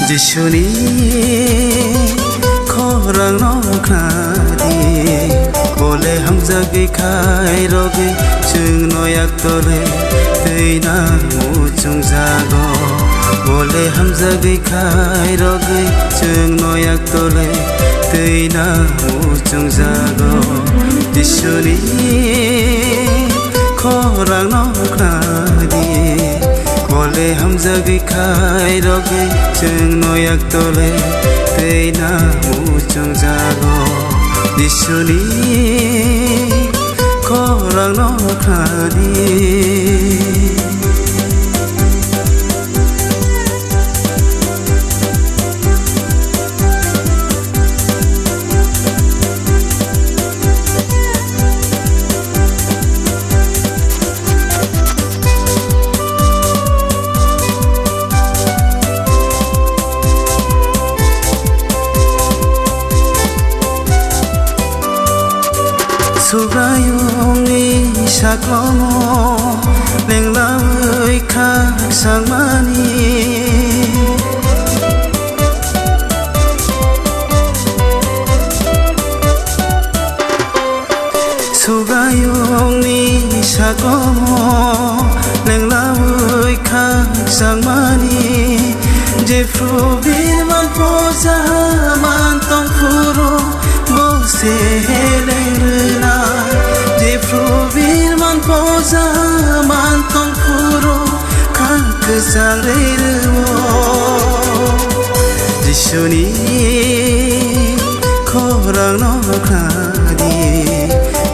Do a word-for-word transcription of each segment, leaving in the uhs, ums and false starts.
Jisuni khorang no khnadi, bole hamjagwi khairogwi chwngno yaktole twi na muchungjago. Bole hamjagwi khairogwi chwngno yaktole twi na muchungjago. Jisuni khorang no khnadi, bole hamjagwi khairogwi chwngno yaktole twi na muchungjago. Jisuni khorang no khnadi. Subraiyungni saklomo lenglawi khak sangmani. Subraiyungni saklomo lenglawi khak sangmani. Jephru birman poja man tong phuru, bo se heleng rwna. Jephru birman poja man tong phuru, kha kwchang rwi rwo. Jisuni khorang no khnadi,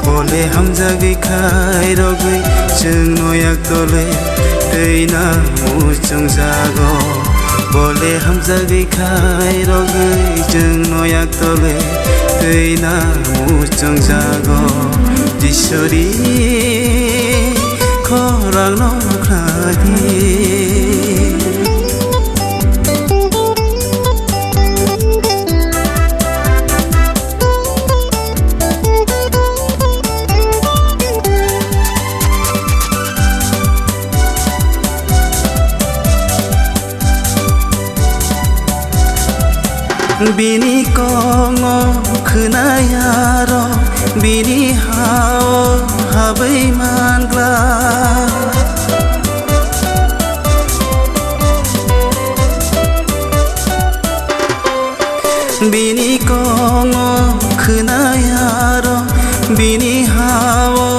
bole hamjagwi khairogwi chwngno yaktole twi na muchungjago. Bole hamjagwi khairogwi chwngno yaktole twi na muchungjago. Jisuni khorang no khnadi. Bini kongno khwnayarok bini hao habwi man glak. Bini kongno khwnayarok bini hao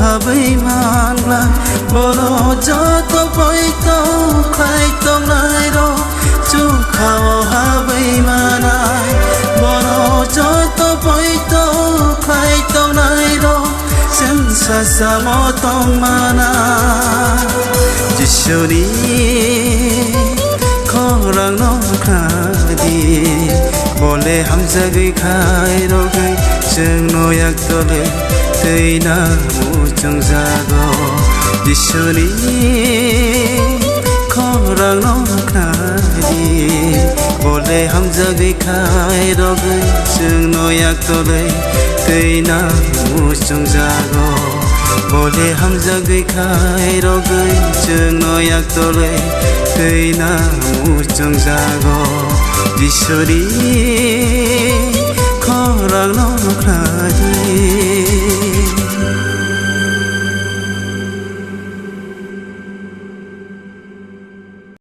habwi man glak. Bono joto poito khlai tongnairok chukhao habwi manai. Bono joto poito khlai tongnairok chwng sasamo tong mana. Jisuni khorang no khnadi, bole hamjagwi khairogwi chwngno yaktole twi na muchungjago. Jisuni khorang no khnadi, bole hamjagwi khairogwi chwngno yaktole twi na muchungjago. Bole hamjagwi khairogwi chwngno yaktole twi na muchungjago. Jisuni